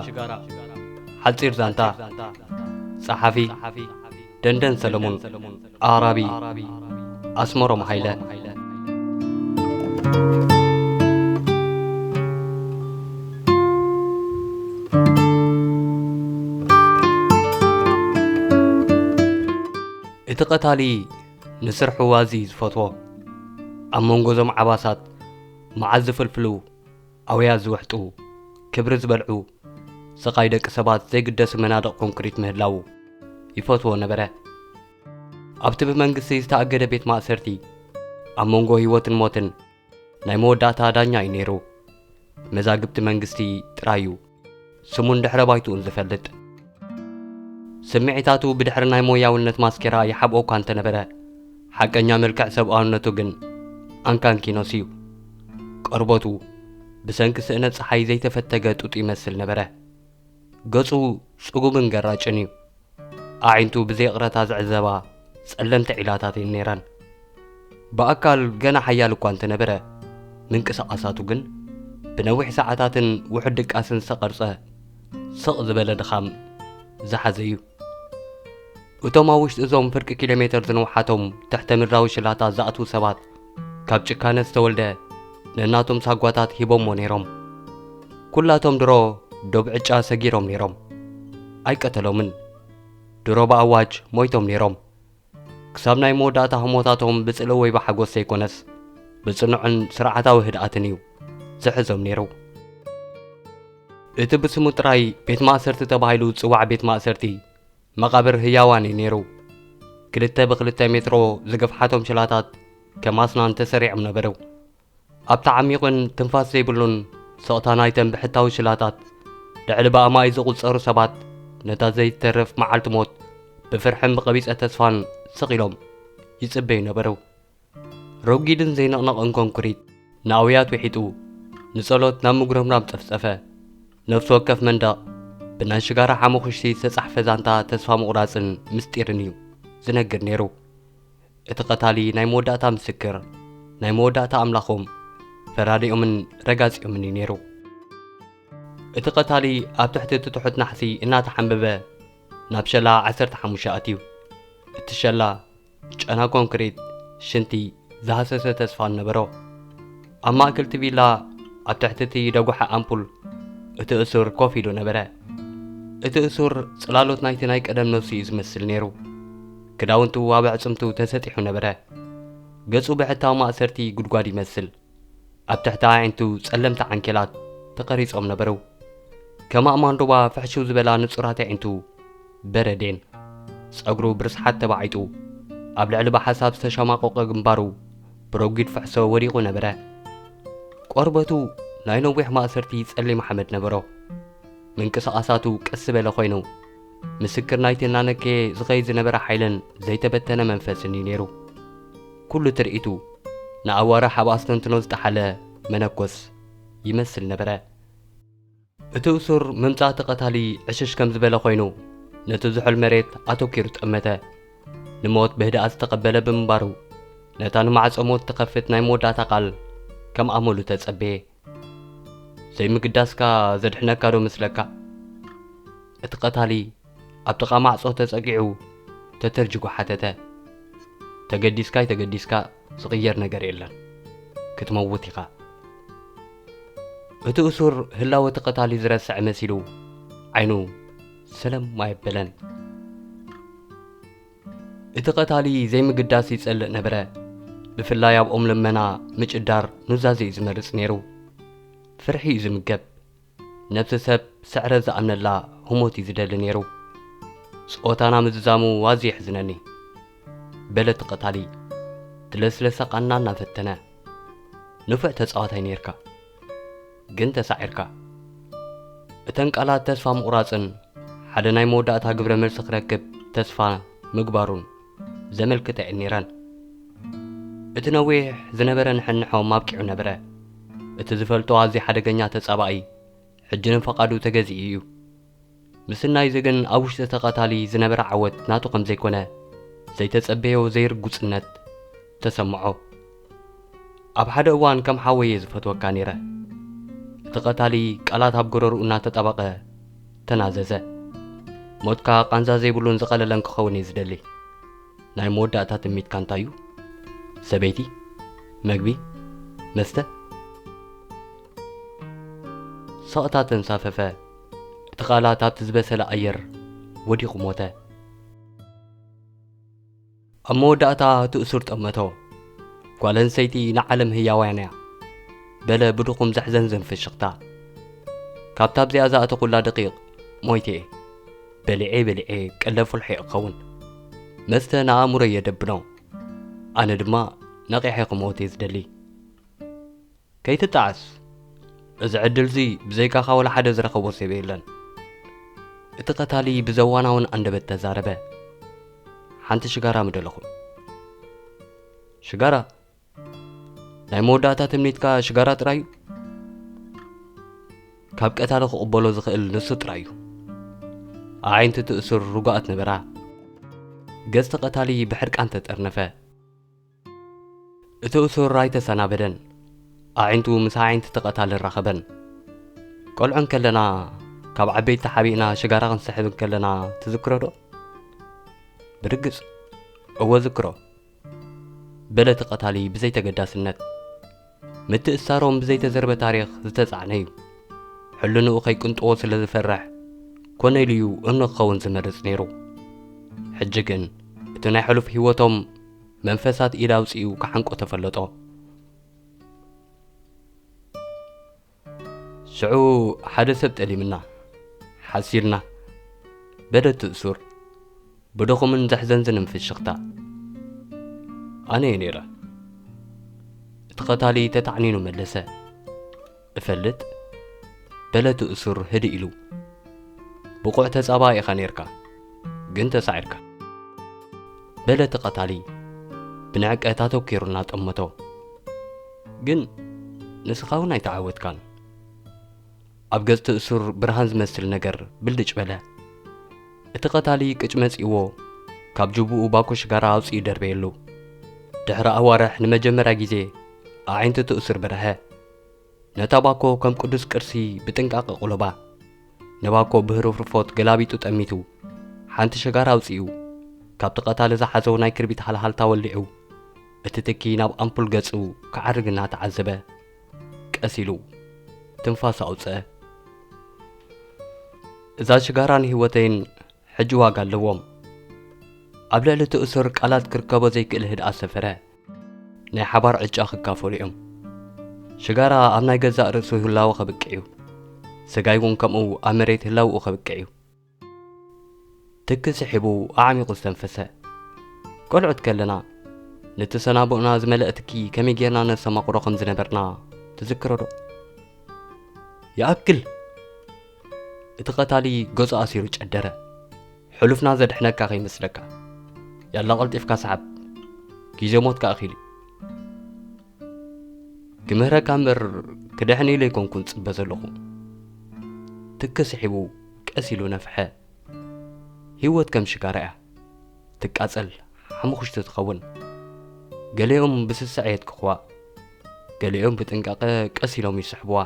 ሽጋራ፣ ሓጺር ዛንታ። ጸሓፊ፣ ደንደን ሰለሙን። ኣቕራቢ፣ ኣስመሮም ሃይለ። እቲ ቀታሊ ንስርሑ ኣዝዩ ዝፈትዎ፣ ኣብ መንጎ እዞም ዓባሳት መዓዝ ዝፍልፍሉ፣ ኣውያት ዝውሕጡ፣ ክብሪ ዝበልዑ፣ ስቓይ ደቂ ሰባት ዘይግደሱ መናድቕ ኮንክሪት ምህላዉ ይፈትዎ ነበረ። ኣብቲ ብመንግስቲ ዝተኣገደ ቤት ማእሰርቲ፣ ኣብ መንጎ ህይወትን ሞትን ናይ መወዳእታ ዳኛ እዩ ነይሩ። መዛግብቲ መንግስቲ ጥራይ እዩ ስሙን ድሕረ ባይትኡን ዝፈልጥ። ስምዒታቱ ብድሕሪ ናይ ሞያውነት ማስኬራ ይሓብኦ እኳ እንተነበረ፣ ሓቀኛ መልክዕ ሰብኣውነቱ ግን ኣንካንኪኖስ እዩ። ቆርበቱ ብሰንኪ ስእነት ጸሓይ ዘይተፈተገ ጡጥ ይመስል ነበረ። ገጹ ጽጉብን ገራጭን እዩ። ኣዒንቱ ብዘይቕረታ ዝዕዘባ ጸለምቲ ዒላታት እየን ነይረን። ብኣካል ገና ሓያል እኳ እንተነበረ፣ ምንቅስቓሳቱ ግን ብነዊሕ ሰዓታትን ውሑድ ድቃስን ዝተቐርጸ ስቕ ዝበለ ድኻም ዝሓዘ እዩ። እቶም ኣብ ውሽጢ እዞም ፍርቂ ኪሎ ሜተር ዝንውሓቶም ትሕተ ምድራዊ ሽላታት ዝኣትዉ ሰባት፣ ካብ ጭካነ ዝተወልደ ነናቶም ሳጓታት ሂቦሞ ነይሮም። ኩላቶም ድሮ ዶብ ዕጫ ሰጊሮም ነይሮም። ኣይቀተሎምን። ድሮ ብኣዋጅ ሞይቶም ነይሮም። ክሳብ ናይ መወዳእታ ህሞታቶም ብጽልኢ ወይ ብሓጎስ ዘይኮነስ፣ ብጽኑዕን ስርዓታዊ ህድኣትን እዩ ዝሕዞም ነይሩ። እቲ ብስሙ ጥራይ ቤት ማእሰርቲ ተባሂሉ ዝጽዋዕ ቤት ማእሰርቲ፣ መቓብር ህያዋን እዩ ነይሩ። ክልተ ብክልተ ሜትሮ ዝገፍሓቶም ሽላታት ከም ኣስናን ተሰሪዖም ነበሩ። ኣብቲ ዓሚቑን ትንፋስ ዘይብሉን ስቕታ ናይተን ብሕታዊ ሽላታት፣ ልዕሊ ብኣማኢት ዝቑጸሩ ሰባት ነታ ዘይትተርፍ መዓልቲ ሞት ብፍርሕን ብቐቢጸ ተስፋን ስቕ ኢሎም ይጽበዩ ነበሩ። ረጒድን ዘይንቕነቕን ኮንክሪት ንኣውያት ውሒጡ፣ ንጸሎት ናብ ምጉረምራም ጸፍጸፈ። ነፍሲ ወከፍ መንደቕ ብናይ ሽጋራ ሓሙኽሽቲ ዝተጻሕፈ ዛንታ ተስፋ ምቑራጽን ምስጢርን እዩ ዝነግር ነይሩ። እቲ ቀታሊ ናይ መወዳእታ ምስክር፣ ናይ መወዳእታ ኣምላኾም፣ ፈራዲኦምን ረጋጺኦምን እዩ ነይሩ። እቲ ቀታሊ ኣብ ትሕቲ እቲ ትሑት ናሕሲ እናተሓንበበ ናብ ሸላ ዓሰርተ ሓሙሽተ ኣትዩ። እቲ ሸላ ጨና ኮንክሪት፣ ሽንቲ፣ ዝሃሰሰ ተስፋን ነበሮ። ኣብ ማእከል እቲ ቪላ፣ ኣብ ትሕቲ እቲ ደጉሓ ኣምፑል፣ እቲ እሱር ኮፍ ኢሉ ነበረ። እቲ እሱር ጽላሎት ናይቲ ናይ ቀደም ነፍሱ እዩ ዝመስል ነይሩ። ክዳውንቱ ኣብ ኣዕጽምቱ ተሰጢሑ ነበረ። ገጹ ብሕታዊ ማእሰርቲ ጉድጓድ ይመስል። ኣብ ትሕቲ ኣዒንቱ ጸለምቲ ዓንኬላት ተቐሪጾም ነበሩ። ከም ኣእማን ሩባ ፍሕሽው ዝበላ ንጹራት ኣዒንቱ በረዴን። ጸጉሩ ብርስሓት ተባዒጡ፣ ኣብ ልዕሊ ብሓሳብ ዝተሸማቐቐ ግንባሩ ብረጒድ ፍሕሶ ወዲቑ ነበረ። ቆርበቱ ናይ ነዊሕ ማእሰርቲ ጸሊም ሓመድ ነበሮ። ምንቅስቓሳቱ ቀስ ዝበለ ኮይኑ፣ ምስክር ናይቲ እናነከየ ዝኸይድ ዝነበረ ሓይልን ዘይተበተነ መንፈስን እዩ ነይሩ። ኩሉ ትርኢቱ ንኣዋርሕ ኣብ ኣስተንትኖ ዝጠሓለ መነኮስ ይመስል ነበረ። እቲ እሱር ምምጻእ እቲ ቀታሊ ዕሽሽ ከም ዝበለ ኮይኑ፣ ነቲ ዝሑል መሬት ኣተኲሩ ጠመተ። ንሞት ብህድኣት ዝተቐበለ ብምንባሩ፣ ነታ ንማዕጾ ሞት ትኸፍት ናይ መወዳእታ ቃል ከም ኣመሉ ተጸበየ። ዘይምግዳስካ ዘድሕነካ ዶ መስለካ? እቲ ቀታሊ ኣብ ጥቓ ማዕጾ ተጸጊዑ ተተርጅጉ ሓተተ። ተገዲስካ ኣይተገዲስካ ዝቕየር ነገር የለን። ክትመውት ኢኻ። እቲ እሱር ህላወ እቲ ቀታሊ ዝረስዐ መሲሉ ዓይኑ ሰለም ኣየበለን። እቲ ቀታሊ ዘይምግዳስ ይጸልእ ነበረ። ብፍላይ ኣብ ኦም ልመና ምጭዳር ኑዛዜ እዩ ዝመርጽ ነይሩ። ፍርሒ እዩ ዝምገብ። ነብሲ ሰብ ስዕረት ዝኣምነላ ህሞት እዩ ዝደሊ ነይሩ። ጾታና ምዝዛሙ ኣዝዩ የሕዝነኒ፣ በለ እቲ ቀታሊ፣ እቲ ለስለሳ ቃና እናፈተነ። ንፉዕ ተጻዋታይ ነይርካ፣ ግን ተሳዒርካ። እተን ቃላት ተስፋ ምቑራጽን ሓደ ናይ መወዳእታ ግብረ መልሲ ክረክብ ተስፋ ምግባሩን ዘመልክታ እየን ነይረን። እቲ ነዊሕ ዝነበረ ንሕንሖም ኣብቂዑ ነበረ። እቲ ዝፈልጦ ኣዝዩ ሓደገኛ ተጻባኢ ሕጂ ንፈቓዱ ተገዚኡ እዩ። ምስናይዚ ግን ኣብ ውሽጢ እቲ ቀታሊ ዝነበረ ዓወት ናቱ ከም ዘይኮነ ዘይተጸበዮ ዘይርጉጽነት ተሰምዖ። ኣብ ሓደ እዋን ከም ሓወይ እየ ዝፈትወካ ነይረ። እቲ ቀታሊ ቃላት ኣብ ጎረርኡ እናተጣበቐ ተናዘዘ። ሞትካ ቃንዛ ዘይብሉን ዝቐለለን ክኸውን እየ ዝደሊ። ናይ መወዳእታ ትምኒትካ እንታይ እዩ? ሰበይቲ? መግቢ? መስተ? ስቕታ ተንሳፈፈ። እቲ ቃላት ኣብቲ ዝበሰለ ኣየር ወዲቑ ሞተ። ኣብ መወዳእታ እቲ እሱር ጠመቶ። ጓል ኣንስተይቲ ንዓለም ህያዋያን እያ፣ በለ ብድኹም ዘሕዘንዝን ፍሽኽታ። ካብታ ኣብዚኣ ዝኣተኹላ ደቂቕ ሞይተ እየ። በሊዐ በሊዐ ቀለብ ፍልሖ እየ ክኸውን። መስተ ንኣእምሮይ የደብኖ። ኣነ ድማ ነቒሐ ክመውት እየ ዝደሊ። ከይትጠዓስ። እዚ ዕድልዚ ብዘይካኻ ወላ ሓደ ዝረኸቦ ሰብ የለን። እቲ ቀታሊ ብዘዋናውን ኣንደበት ተዛረበ። ሓንቲ ሽጋራ ምደለኹ። ሽጋራ? ናይ መወዳእታ ትምኒትካ ሽጋራ ጥራይ እዩ? ካብ ቀታሊ ክቕበሎ ዝኽእል ንሱ ጥራይ እዩ። ኣዒንቲ እቲ እሱር ርጉኣት ነበራ። ገጽ እቲ ቀታሊ ብሕርቃን ተጠርነፈ። እቲ እሱር ኣይተሰናበደን። ኣዒንቱ ምስ ኣዒንቲ እቲ ቀታሊ ራኸበን። ቆልዑ እንከለና፣ ካብ ዓበይቲ ተሓቢእና ሽጋራ ክንስሕብ እንከለና ትዝክሮ ዶ? ብርግጽ፣ እወ ዝክሮ። በለ እቲ ቀታሊ ብዘይተገዳስነት። ምትእስሳሮም ብዘይተዘርበ ታሪኽ ዝተጻዕነ እዩ። ሕልንኡ ከይቅንጥዎ ስለ ዝፈርሕ፣ ኮነ ኢሉ እዩ እምኒ ክኸውን ዝመርጽ ነይሩ። ሕጂ ግን፣ እቲ ናይ ሕሉፍ ህይወቶም መንፈሳት ኢድ ኣውጺኡ ክሓንቆ ተፈለጦ። ሽዑ ሓደ ሰብ ጠሊምና፣ ሓሲርና፣ በለ እቲ እሱር፣ ብድኹምን ዘሕዘንዝንን ፍሽኽታ። ኣነ እየ ነይረ። እቲ ቀታሊ ተታዕኒኑ መለሰ። እፈልጥ፣ በለ እቲ እሱር ህድእ ኢሉ። ብቑዕ ተጻባኢ ኢኻ ነይርካ፣ ግን ተሳዒርካ። በለ እቲ ቀታሊ፣ ብንዕቀት ኣተኲሩ እናጠመቶ። ግን ንስኻ እውን ኣይተዓወትካን። ኣብ ገጽ እቲ እሱር ብርሃን ዝመስል ነገር ብልጭ በለ። እቲ ቀታሊ ቅጭ መጺእዎ፣ ካብ ጅቡኡ ባኮ ሽጋራ ኣውጺኡ ደርበየሉ። ድሕሪ ኣዋርሕ ንመጀመርያ ግዜ ኣዒንቲ እቲ እሱር በርሀ። ነታ ባኮ ከም ቅዱስ ቅርሲ ብጥንቃቐ ቁለባ። ንባኮ ብህርፍርፎት ገላቢጡ ጠሚቱ፣ ሓንቲ ሽጋራ ኣውጺኡ፣ ካብቲ ቀታሊ ዝሓዞ ናይ ክርቢት ሃልሃልታ ወሊዑ፣ እቲ ትኪ ናብ ኣምፑል ገጹ ክዓርግ እናተዓዘበ፣ ቀስ ኢሉ ትንፋስ ኣውጽአ። እዛ ሽጋራን ህይወተይን ሕጂ ዋጋ ኣለዎም። ኣብ ልዕሊ እቲ እሱር ቃላት ክርከቦ ዘይክእል ህድኣት ሰፈረ። ናይ ሓባር ዕጫ ክካፈሉ እዮም። ሽጋራ ኣብ ናይ ገዛእ ርእሱ ህላወ ከብቅዕ እዩ። ስጋይ እውን ከምኡ ኣብ መሬት ህላውኡ ከብቅዕ እዩ። ትኪ ስሒቡ ኣዕሚቑ ዝተንፈሰ። ቆልዑት ከለና፣ ነቲ ሰናቡእና ዝመልአ ትኪ ከመይ ጌርና ነስተማቕሮ ከም ዝነበርና ትዝክሮ ዶ? ይኣክል! እቲ ቀታሊ ገጹ ኣሲሩ ጨደረ። ሕሉፍና ዘድሕነካ ከይመስለካ። ያላ ቀልጢፍካ ሰሓብ። ግዜ ሞትካ ኣኺሉ። ክምህረካ እምበር ክድሕን ኢለ ኣይኮንኩን ዝጽበ ዘለኹ። ትኪ ስሒቡ ቀስ ኢሉ ነፍሐ። ህይወት ከም ሽጋራ እያ። ትቃጸል፣ ሓሙኽሽቲ ትኸውን። ገሊኦም ብስስዐ የትክኹዋ። ገሊኦም ብጥንቃቐ ቀስ ኢሎም ይስሕቡዋ።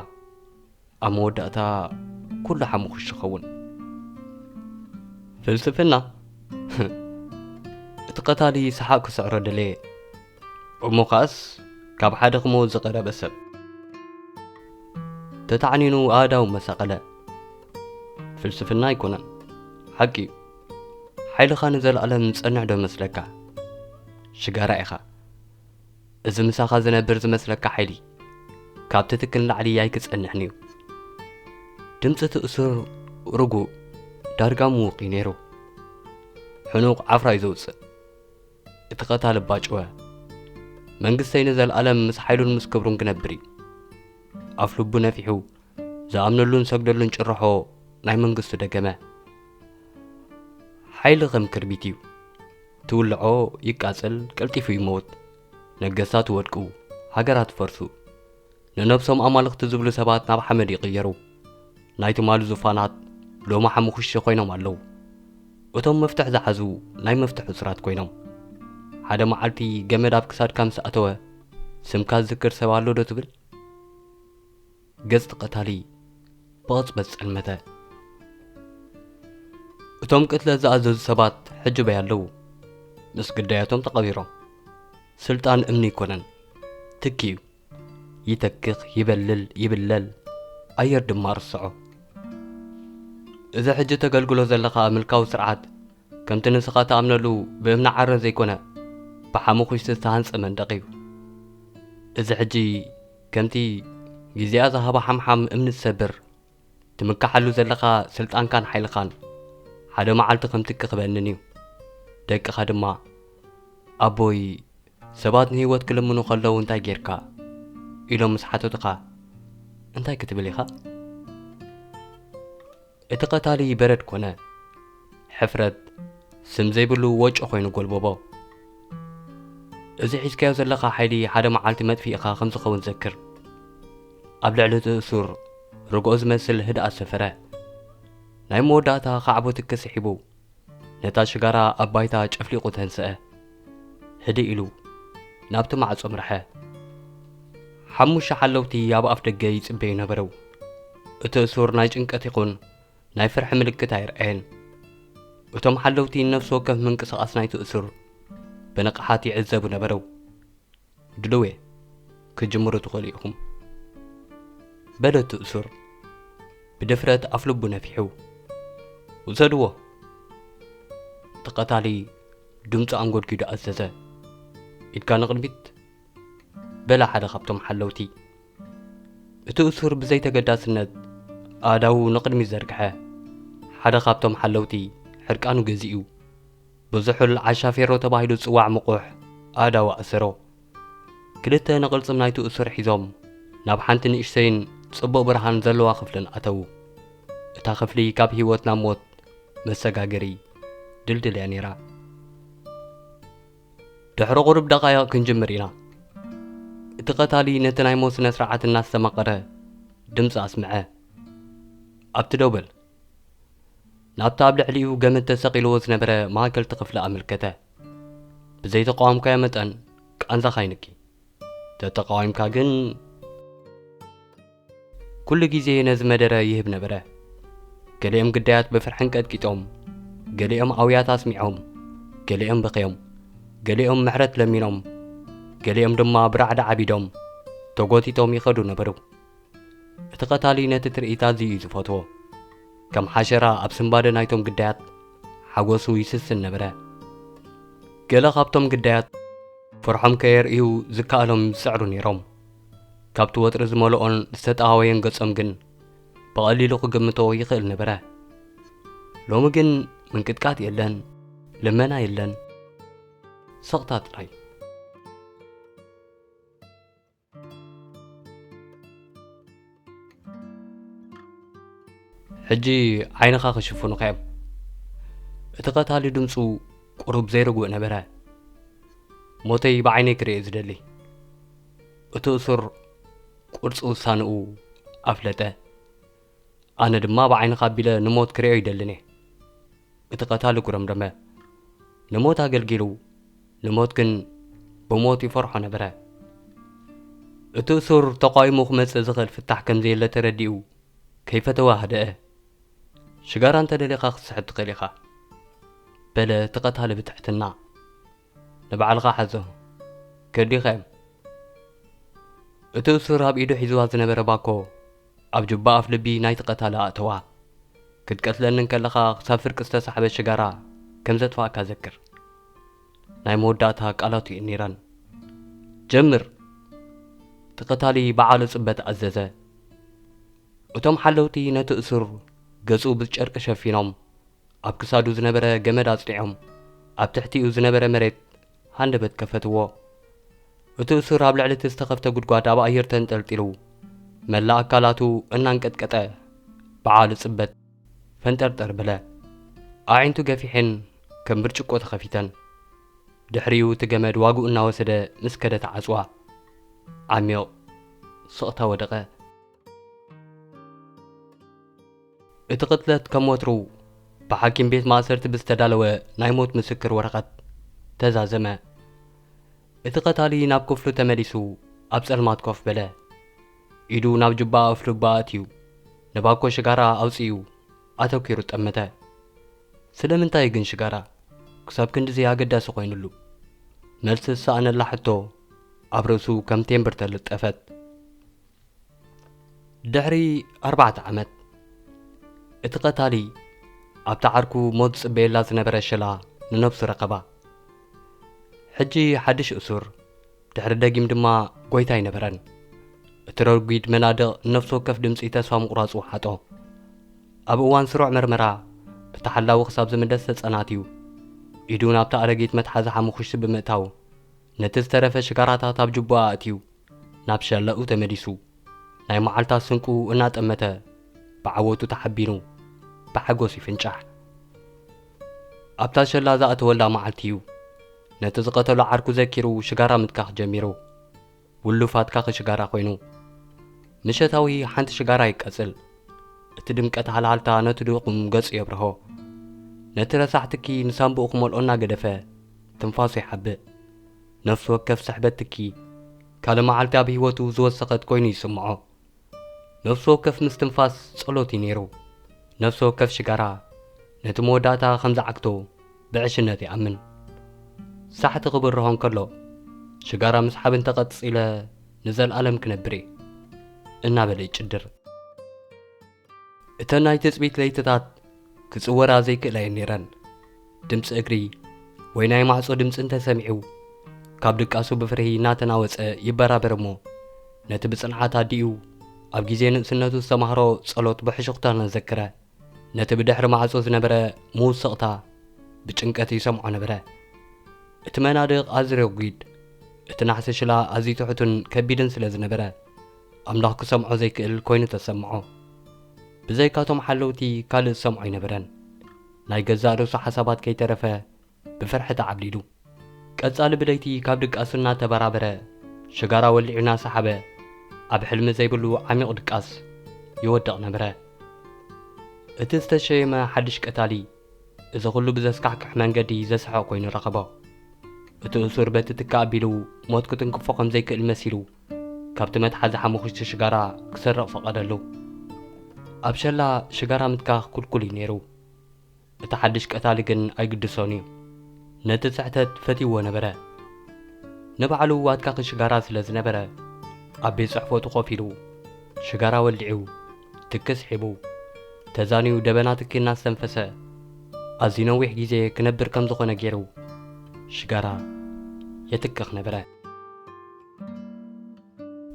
ኣብ መወዳእታ ኩሉ ሓሙኽሽ ይኸውን። ፍልስፍና? እቲ ቀታሊ ሰሓቕ ክስዕሮ ደለየ። እሞ ኸኣስ ካብ ሓደ ክመውት ዝቐረበ ሰብ። ተታዕኒኑ ኣእዳው መሳቐለ። ፍልስፍና ኣይኮነን። ሓቂ እዩ። ሓይልኻ ንዘለኣለም ዝጸንሕ ዶ መስለካ? ሽጋራ ኢኻ። እዚ ምሳኻ ዝነብር ዝመስለካ ሓይሊ፣ ካብቲ ትኪ ንላዕሊ ኣይክጸንሕን እዩ። ድምጺ እቲ እሱር ርጉእ፣ ዳርጋ ምዉቕ እዩ ነይሩ። ሕኑቕ ዓፍራ እዩ ዘውጽእ። እቲ ቀታሊ ባጭወ። መንግስተይ ንዘለኣለም ምስ ሓይሉን ምስ ክብሩን ክነብር እዩ። ኣፍ ልቡ ነፊሑ፣ ዝኣምነሉን ዝሰግደሉን ጭርሖ ናይ መንግስቱ ደገመ። ሓይሊ ከም ክርቢት እዩ። ትውልዖ ይቃጸል፣ ቀልጢፉ ይመውት። ነገስታት ይወድቁ፣ ሃገራት ይፈርሱ። ንነብሶም ኣማልኽቲ ዝብሉ ሰባት ናብ ሓመድ ይቕየሩ። ናይ ትማሊ ዙፋናት ሎሚ ሓሙኽሽቲ ኮይኖም ኣለዉ። እቶም መፍትሕ ዝሓዙ ናይ መፍትሕ እሱራት ኮይኖም። ሓደ መዓልቲ ገመድ ኣብ ክሳድካ ምስ ኣተወ፣ ስምካ ዝዝክር ሰብ ኣሎ ዶ ትብል? ገጽ እቲ ቀታሊ ብቕጽበት ጸልመተ። እቶም ቅትለት ዝኣዘዙ ሰባት ሕጂ በይ ኣለዉ። ምስ ግዳያቶም ተቐቢሮም። ስልጣን እምኒ ኣይኮነን። ትኪ እዩ። ይተክኽ፣ ይበልል፣ ይብለል። ኣየር ድማ ርስዖ። እዚ ሕጂ ተገልግሎ ዘለኻ ምልካዊ ስርዓት፣ ከምቲ ንስኻ ትኣምነሉ ብእምኒ ዓረ ዘይኮነ፣ ብሓሙኹሽቲ ዝተሃንጸ መንደቕ እዩ። እዚ ሕጂ ከምቲ ግዜኣ ዝሃባ ሓምሓም እምኒ ትሰብር፣ ትምካሓሉ ዘለኻ ስልጣንካን ሓይልኻን፣ ሓደ መዓልቲ ከም ትኪ ክበንን እዩ። ደቅኻ ድማ፣ "ኣቦይ፣ ሰባት ንህይወት ክልምኑ ከለዉ እንታይ ጌርካ?" ኢሎም ምስ ሓተቱኻ፣ እንታይ ክትብል ኢኻ? እቲ ቀታሊ በረድ ኮነ። ሕፍረት ስም ዘይብሉ ወጮ ኮይኑ ጎልበቦ። እዚ ሒዝካዮ ዘለኻ ሓይሊ ሓደ መዓልቲ መጥፊእኻ ከም ዝኸውን ዘክር። ኣብ ልዕሊ እቲ እሱር ርግኦ ዝመስል ህድኣት ሰፈረ። ናይ መወዳእታ ካዕቦ ትኪ ስሒቡ፣ ነታ ሽጋራ ኣብ ባይታ ጨፍሊቑ ተንስአ። ህድእ ኢሉ ናብቲ ማዕጾ ኣምርሐ። ሓሙሽተ ሓለውቲ ኣብ ኣፍ ደገ ይጽበዩ ነበሩ። እቲ እሱር ናይ ጭንቀት ይኹን ናይ ፍርሒ ምልክት ኣይረኣየን። እቶም ሓለውቲ ነፍሲ ወከፍ ምንቅስቓስ ናይቲ እሱር ብንቕሓት ይዕዘቡ ነበሩ። "ድሉው እየ፣ ክትጅምሩ ትኽእሉ ኢኹም" በለ እቲ እሱር ብድፍረት ኣፍልቡ ነፊሑ። "ውሰድዎ!" እቲ ቀታሊ ድምፁ ኣንጎድጒዱ ኣዘዘ። "ኢድካ ንቕድሚት!" በለ ሓደ ካብቶም ሓለውቲ። እቲ እሱር ብዘይተገዳስነት ኣእዳዉ ንቕድሚት ዘርግሐ። ሓደ ካብቶም ሓለውቲ ሕርቃኑ ገዚኡ፣ ብዝሑል ዓሻ ፌሮ ተባሂሉ ዝጽዋዕ ምቑሕ ኣእዳዉ ኣሰሮ። ክልተ ንቕልጽም ናይቲ እሱር ሒዞም፣ ናብ ሓንቲ ንእሽተይን ጽቡቕ ብርሃን ዘለዋ ክፍልን ኣተዉ። እታ ክፍሊ ካብ ህይወት ናብ ሞት መሰጋገሪ ድልድል እያ ነይራ። "ድሕሪ ቁሩብ ደቓይቕ ክንጅምር ኢና" እቲ ቀታሊ ነቲ ናይ ሞት ስነ ስርዓት እናስተማቐረ ድምፂ ኣስምዐ። "ኣብቲ ደው በል!" ናብቲ ኣብ ልዕሊኡ ገመድ ተሰቒልዎ ዝነበረ ማእከልቲ ክፍሊ ኣመልከተ። "ብዘይተቃወምካዮ መጠን ቃንዛኻ ኣይንኪ። ተተቃዊምካ ግን" ኩሉ ግዜ ነዚ መደረ ይህብ ነበረ። ገሊኦም ግዳያት ብፍርሒ እንቀጥቂጦም፣ ገሊኦም ኣውያት ኣስሚዖም፣ ገሊኦም በኽዮም፣ ገሊኦም ምሕረት ለሚኖም፣ ገሊኦም ድማ ብራዕዲ ዓቢዶም ተጎቲቶም ይኸዱ ነበሩ። እቲ ቀታሊ ነቲ ትርኢት ኣዝዩ እዩ ዝፈትዎ። ከም ሓሸራ ኣብ ስንባደ ናይቶም ግዳያት ሓጎሱ ይስስን ነበረ። ገለ ካብቶም ግዳያት ፍርሖም ከየርእዩ ዝከኣሎም ዝጽዕሩ ነይሮም። ካብቲ ወጥሪ ዝመልኦን ዝተጠዋወየን ገጾም ግን ብቐሊሉ ክግምቶ ይኽእል ነበረ። ሎሚ ግን ምንቅጥቃጥ የለን፣ ልመና የለን፣ ስቕታ ጥራይ። ሕጂ ዓይንኻ ክሽፍኑኻ እዮም። እቲ ቀታሊ ድምፁ ቁሩብ ዘይርጉእ ነበረ። ሞተይ ብዓይነይ ክርእየ ዝደሊ። እቲ እሱር ቁርፂ ውሳንኡ ኣፍለጠ። ኣነ ድማ ብዓይንኻ ኣቢለ ንሞት ክርእዮ ይደልን እየ። እቲ ቀታሊ ጉረምረመ። ንሞት ኣገልጊሉ፣ ንሞት ግን ብሞት ይፈርሖ ነበረ። እቲ እሱር ተቋይሙ ክመጽእ ዝኽእል ፍታሕ ከም ዘየለ ተረዲኡ፣ ከይፈተወ ሃደአ። "ሽጋራ እንተ ደሊኻ ክትስሕብ ትኽእል ኢኻ" በለ እቲ ቀታሊ ብትሕትና። "ንባዕልኻ ሓዞ፣ ከዲኻ እዮም" እቲ እሱር ኣብ ኢዱ ሒዝዋ ዝነበረ ባኮ ኣብ ጁባ ኣፍ ልቢ ናይቲ ቀታሊ ኣእተዋ። "ክትቀትለኒ እንከለኻ ክሳብ ፍርቂ ዝተሳሕበ ሽጋራ ከም ዘጥፋእካ ዘክር" ናይ መወዳእታ ቃላቱ እየን ነይረን። "ጀምር!" እቲ ቀታሊ ብዓሎ ጽበት ኣዘዘ። እቶም ሓለውቲ ነቲ እሱር ገጹ ብጨርቂ ሸፊኖም፣ ኣብ ክሳዱ ዝነበረ ገመድ ኣጽኒዖም፣ ኣብ ትሕቲኡ ዝነበረ መሬት ሃንደበት ከፈትዎ። እቲ እሱር ኣብ ልዕሊ እቲ ዝተኸፍተ ጉድጓድ ኣብ ኣየር ተንጠልጢሉ፣ መላእ ኣካላቱ እናንቀጥቀጠ፣ ብዓሊ ጽበት ፈንጠርጠር በለ። ኣዒንቱ ገፊሐን ከም ብርጭቆ ተኸፊተን። ድሕሪኡ እቲ ገመድ ዋግኡ እናወሰደ ምስ ከደ ተዓጽዋ። ዓሚቕ ስቕታ ወደቐ። እቲ ቅትለት ከም ወትሩ ብሓኪም ቤት ማእሰርቲ ብዝተዳለወ ናይ ሞት ምስክር ወረቐት ተዛዘመ። እቲ ቀታሊ ናብ ክፍሉ ተመሊሱ ኣብ ጸልማት ኮፍ በለ። ኢዱ ናብ ጁባ ኣፍልባ ኣእትዩ ንባኮ ሽጋራ ኣውጺኡ ኣተኲሩ ጠመተ። ስለምንታይ ግን ሽጋራ ክሳብ ክንድዚ ኣገዳሲ ኮይኑሉ? መልሲ ዝሰኣነላ ሕቶ ኣብ ርእሱ ከም ቴምብር ተለጠፈት። ድሕሪ ኣርባዕተ ዓመት፣ እቲ ቀታሊ ኣብታ ዓርኩ ሞት ዝጽበየላ ዝነበረ ሸላ ንነብሱ ረኸባ። ሕጂ ሓድሽ እሱር፣ ድሕሪ ደጊም ድማ ጎይታ ኣይነበረን። እቲ ረጒድ መናድቕ ነፍሲ ወከፍ ድምጺ ተስፋ ምቑራጹ ወሓጦ። ኣብ እዋን ስሩዕ መርመራ፣ እቲ ሓላዊ ክሳብ ዝምለስ ተጸናትዩ። ኢዱ ናብታ ኣረጊት መትሓዚ ሓሙኽሽቲ ብምእታው፣ ነቲ ዝተረፈ ሽጋራታት ኣብ ጅቡኣ ኣእትዩ፣ ናብ ሸለኡ ተመሊሱ። ናይ መዓልታት ስንቁ እናጠመተ፣ ብዓወቱ ተሓቢኑ፣ ብሓጎስ ይፍንጫሕ። ኣብታ ሸላ ዝኣተወላ መዓልቲ እዩ፣ ነቲ ዝቐተሎ ዓርኩ ዘኪሩ ሽጋራ ምትካኽ ጀሚሩ። ውሉፍ ኣትካኺ ሽጋራ ኮይኑ። ምሸታዊ ሓንቲ ሽጋራ ይቃጽል። እቲ ድምቀት ሃልሃልታ ነቲ ድኹም ገጹ የብርሆ። ነቲ ረሳሕ ትኪ ንሳንቡኡ ክመልኦ እናገደፈ፣ ትንፋሱ ይሓብእ። ነፍሲ ወከፍ ስሕበት ትኪ፣ ካልእ መዓልቲ ኣብ ህይወቱ ዝወሰኸት ኮይኑ ይስምዖ። ነፍሲ ወከፍ ምስትንፋስ ጸሎት እዩ ነይሩ። ነፍሲ ወከፍ ሽጋራ፣ ነቲ መወዳእታ ከም ዝዓግቶ ብዕሽነት ይኣምን። ሳሕቲ ክብርሆ እንከሎ፣ ሽጋራ ምስሓብ እንተቐጺለ ንዘለኣለም ክነብር እየ፣ እናበለ ይጭድር። እተን ናይ ትጽቢት ለይትታት ክጽወራ ዘይክእላ እየን ነይረን። ድምጺ እግሪ ወይ ናይ ማዕጾ ድምጺ እንተሰሚዑ፣ ካብ ድቃሱ ብፍርሂ እናተናወጸ ይበራበር እሞ፣ ነቲ ብጽንዓት ኣዲኡ ኣብ ግዜ ንእስነቱ ዝተማህሮ ጸሎት ብሕሹኽታ እናዘከረ፣ ነቲ ብድሕሪ ማዕጾ ዝነበረ ምውስቕታ ብጭንቀት ይሰምዖ ነበረ። እቲ መናድቕ ኣዝዩ ረጒድ፣ እቲ ናሕሲ ሽላ ኣዝዩ ትሑትን ከቢድን ስለ ዝነበረ፣ ኣምላኽ ክሰምዖ ዘይክእል ኮይኑ ተሰምዖ። ብዘይካቶም ሓለውቲ ካልእ ዝሰምዖ ኣይነበረን። ናይ ገዛእ ርእሱ ሓሳባት ከይተረፈ ብፍርሒ ተዓብሊሉ። ቀጻሊ ብለይቲ ካብ ድቃሱ እናተበራበረ፣ ሽጋራ ወሊዑ እናሰሓበ፣ ኣብ ሕልሚ ዘይብሉ ዓሚቕ ድቃስ ይወድቕ ነበረ። እቲ ዝተሸየመ ሓድሽ ቀታሊ፣ እዚ ኹሉ ብዘስካሕክሕ መንገዲ ዘስሕቕ ኮይኑ ረኸቦ። እቲ እሱር በቲ ትኪ ኣቢሉ ሞት ክትንክፎ ከም ዘይክእል መሲሉ፣ ካብቲ መትሓዚ ሓሙኽሽቲ ሽጋራ ክሰርቕ ፈቐደሉ። ኣብ ሸላ ሽጋራ ምትካኽ ክልኩል እዩ ነይሩ። እቲ ሓድሽ ቀታሊ ግን ኣይግድሶን እዩ። ነቲ ስሕተት ፈትይዎ ነበረ። ንባዕሉ ኣትካኺ ሽጋራ ስለ ዝነበረ፣ ኣብ ቤት ጽሕፈቱ ኮፍ ኢሉ፣ ሽጋራ ወሊዑ፣ ትኪ ስሒቡ፣ ተዛንዩ ደበና ትኪ እናስተንፈሰ፣ ኣዝዩ ነዊሕ ግዜ ክነብር ከም ዝኾነ ገይሩ፣ ሽጋራ የትክኽ ነበረ።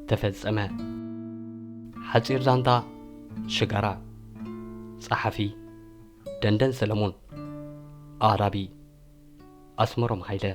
ተፈጸመ። ሓጺር ዛንታ ሽጋራ። ጸሓፊ ደንደን ሰለሞን። ኣራቢ ኣስመሮም ሃይለ።